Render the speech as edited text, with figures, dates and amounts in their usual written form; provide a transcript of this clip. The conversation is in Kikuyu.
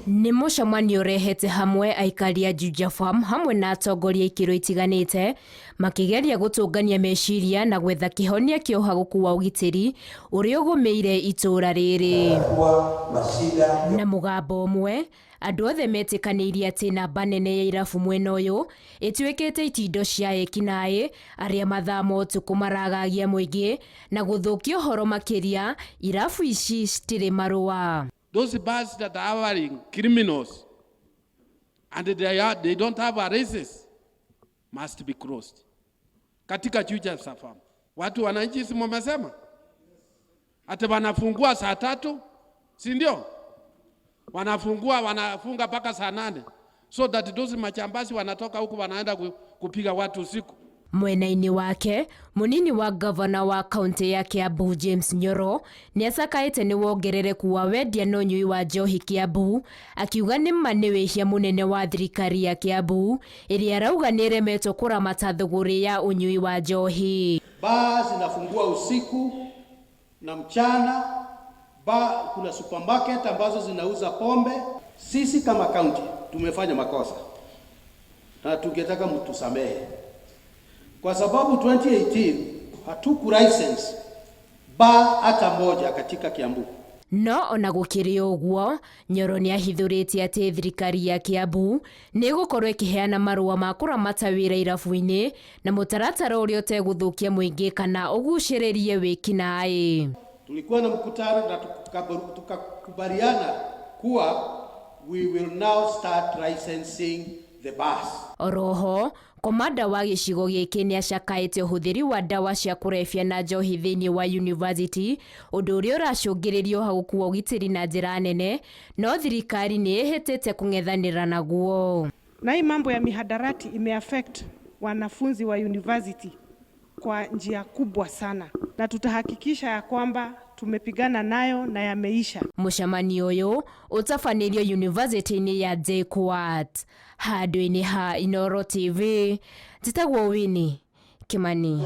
Nĩ mũcemanio ũrehete hamwe aikari a Juja Farm hamwe na atongoria ikĩro itiganĩte makĩgeria gũtũngania meciria na gwetha kĩhonia kĩa ũhagũku wa ũgitĩri ũrĩa ũgũmĩire itũũra rĩrĩ. Na mũgambo ũmwe, andũ othe metĩkanĩirie atĩ namba nene ya irabu mwena ũyũ ĩtuĩkĩte itindo cia ekinaĩ arĩa mathaa ma ũtukũ maragagia mũingĩ na gũthũkia ũhoro makĩria irabu ici citirĩ marũa. Those bars that are hiring criminals and they don't have a license must be closed. Katika Juja Farm. Watu wananchi si mmesema? Ati wanafungua saa 3, si ndio? Wanafungua, wanafunga mpaka saa 8 so that those majambazi wanatoka huku wanaenda kupiga watu usiku. Mwena-inĩ wake, mũnini wa gavana wa kaunti ya Kiambu James Nyoro nĩ acakaĩte nĩ wongerereku wa wendia na ũnyui wa njohi Kiambu, akiuga nĩ ma nĩ wĩhia mũnene wa thirikari ya Kiambu ĩrĩa arauga nĩ ĩremetwo kũramata thũgũrĩ ya ũnyui wa njohi. Baa zinafungua usiku na mchana. Baa, kuna supermarket ambazo zinauza pombe. Sisi kama county tumefanya makosa na tungetaka mtusamehe kwa sababu 2018 hatuku license baa hata moja katika Kiambu. No ona gũkĩrĩ ũguo, Nyoro nĩ ahithũrĩtie atĩ thirikari ya Kiambu nĩ ĩgũkorwo ĩkĩheana marũa ma kũramata wĩra irabu-inĩ na mũtaratara ũrĩa ũtegũthũkia mũingĩ kana ũgucĩrĩrie wĩkinaĩ. Tulikuwa na mkutano na tukakubaliana kuwa we will now start licensing the bars. Oroho, komanda wa gĩcigo gĩkĩ nĩ acakaĩte ũhũthĩri wa ndawa cia kũrebia na njohi thĩinĩ wa university, ũndũ ũrĩa ũracũngĩrĩria ũhagũku wa ũgitĩri na njĩra nene, no thirikari nĩ ĩhĩtĩte kũng'ethanĩra naguo. Na hii mambo ya mihadarati imeaffect wanafunzi wa university kwa njia kubwa sana, na tutahakikisha ya kwamba tumepigana nayo na yameisha. Mũcemanio ũyũ ũtabanĩrio university-inĩ ya JKUAT. Handũ-inĩ ha Inooro TV, njĩtagwo Winnie Kimani.